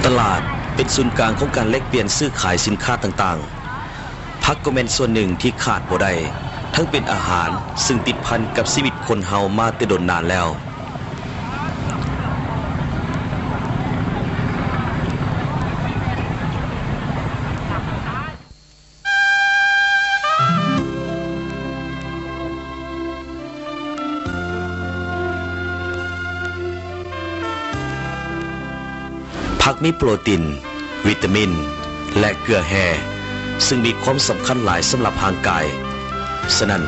ຕະຫຼາດເປັນສູນກາງຂອງການແລກປ່ຽນຊື້ຂາຍສິນຄ້າຕ່າງໆ. ຜັກກໍແມ່ນສ່ວນໜຶ່ງທີ່ຂາດບໍ່ໄດ້, ທັງເປັນອາຫານເຊິ່ງຕິດພັນກັບຊີວິດຄົນເຮົາມາແຕ່ດົນນານແລ້ວ. ຜັກມີໂປຣຕີນ, ວິຕາມິນ ແລະ ເກືອແຮ່ ເຊິ່ງມີຄວາມສຳຄັນຫຼາຍສຳລັບຮ່າງກາຍ. ສະນັ້ນ,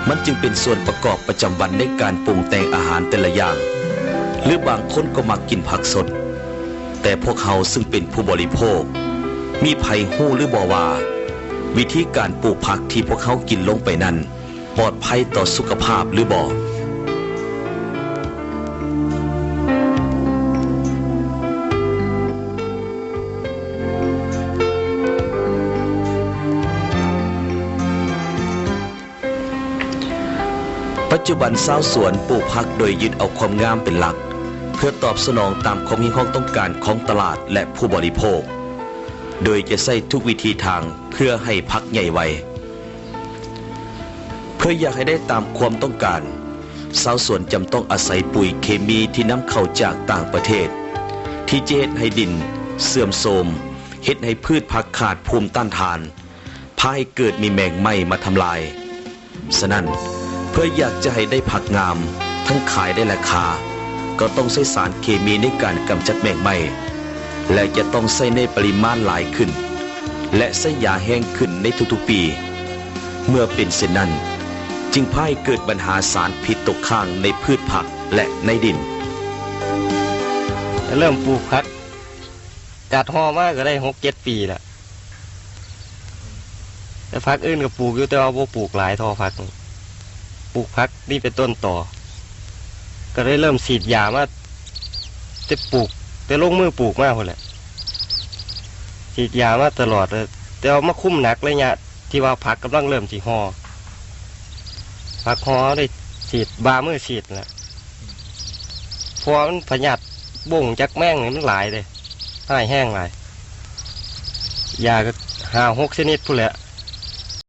ມັນຈຶ່ງເປັນສ່ວນປະກອບປະຈຳວັນໃນການປຸງແຕ່ງອາຫານແຕ່ລະຢ່າງ, ຫຼືບາງຄົນກໍມັກກິນຜັກສົດ. ແຕ່ພວກເຮົາເຊິ່ງເປັນຜູ້ບໍລິໂພກ, ມີໃຜຮູ້ຫຼືບໍ່ວ່າ ວິທີການປູກຜັກທີ່ພວກເຮົາກິນລົງໄປນັ້ນ ປອດໄພຕໍ່ສຸຂະພາບຫຼືບໍ່? ປັດຈຸບັນຊາວສວນປູກຜັກໂດຍຍຶດເອົາຄວາມງາມເປັນຫຼັກ ເພື່ອຕອບສະໜອງຕາມຄວາມຮຽກຮ້ອງຕ້ອງການຂອງຕະຫຼາດ ແລະ ຜູ້ບໍລິໂພກ, ໂດຍຈະໃຊ້ທຸກວິທີທາງເພື່ອໃຫ້ຜັກໃຫຍ່ໄວ. ເພື່ອຢາກໃຫ້ໄດ້ຕາມຄວາມຕ້ອງການ, ຊາວສວນຈຳຕ້ອງອາໄສປຸຍເຄມີທີ່ນຳເຂົ້າຈາກຕ່າງປະເທດ, ທີ່ຈະເຮັດໃຫ້ດິນເສື່ອມໂຊມ, ເຮັດໃຫ້ພືດຜັກຂາດພູມຕ້ານທານ, ພາໃຫ້ເກີດມີແມງໄມ້ມາທຳລາຍ. ສະນັ້ນ, ເພື່ອຢາກຈະໃຫ້ໄດ້ຜັກງາມ, ທັງຂາຍໄດ້ລາຄາ, ກໍຕ້ອງໃຊ້ສານເຄມີໃນການກຳຈັດແມງໄມ້ ແລະ ຈະຕ້ອງໃຊ້ໃນປະລິມານຫຼາຍຂຶ້ນ ແລະ ໃຊ້ຢາແຮງຂຶ້ນໃນທຸກໆປີ. ເມື່ອເປັນເຊັ່ນນັ້ນ, ຈຶ່ງພາໃຫ້ເກີດບັນຫາສານພິດຕົກຄ້າງໃນພືດຜັກ ແລະ ໃນດິນ. ເລີ່ມປູກຜັກ ຈັດຫໍ່ມາກໍໄດ້ຫົກເຈັດປີລະ. ແຕ່ຜັກອື່ນກໍປູກຢູ່, ແຕ່ວ່າບໍ່ປູກຫຼາຍທໍ່ຜັກ. ປູກຜັກນີ້ເປັນຕົ້ນຕໍ. ກໍໄດ້ເລີ່ມສີດຢາມາແຕ່ປູກ, ແຕ່ລົງມືປູກມາພຸ້ນແຫຼະ. ສີດຢາມາຕະຫຼອດ, ແຕ່ວ່າມາຄຸມໜັກໄລຍະທີ່ວ່າຜັກກຳລັງເລີ່ມຊິຫໍ່. ຜັກຫໍ່ເຮົາໄດ້ສີດ, ບາມືສີດແຫຼະ. ເພາະວ່າມັນພະຍາດບົ້ງຈັກແມງນີ້ມັນຫຼາຍເດ້, ຮ້າຍແຮງຫຼາຍ. ຢາກໍຫ້າຫົກຊະນິດພຸ້ນແຫຼະ.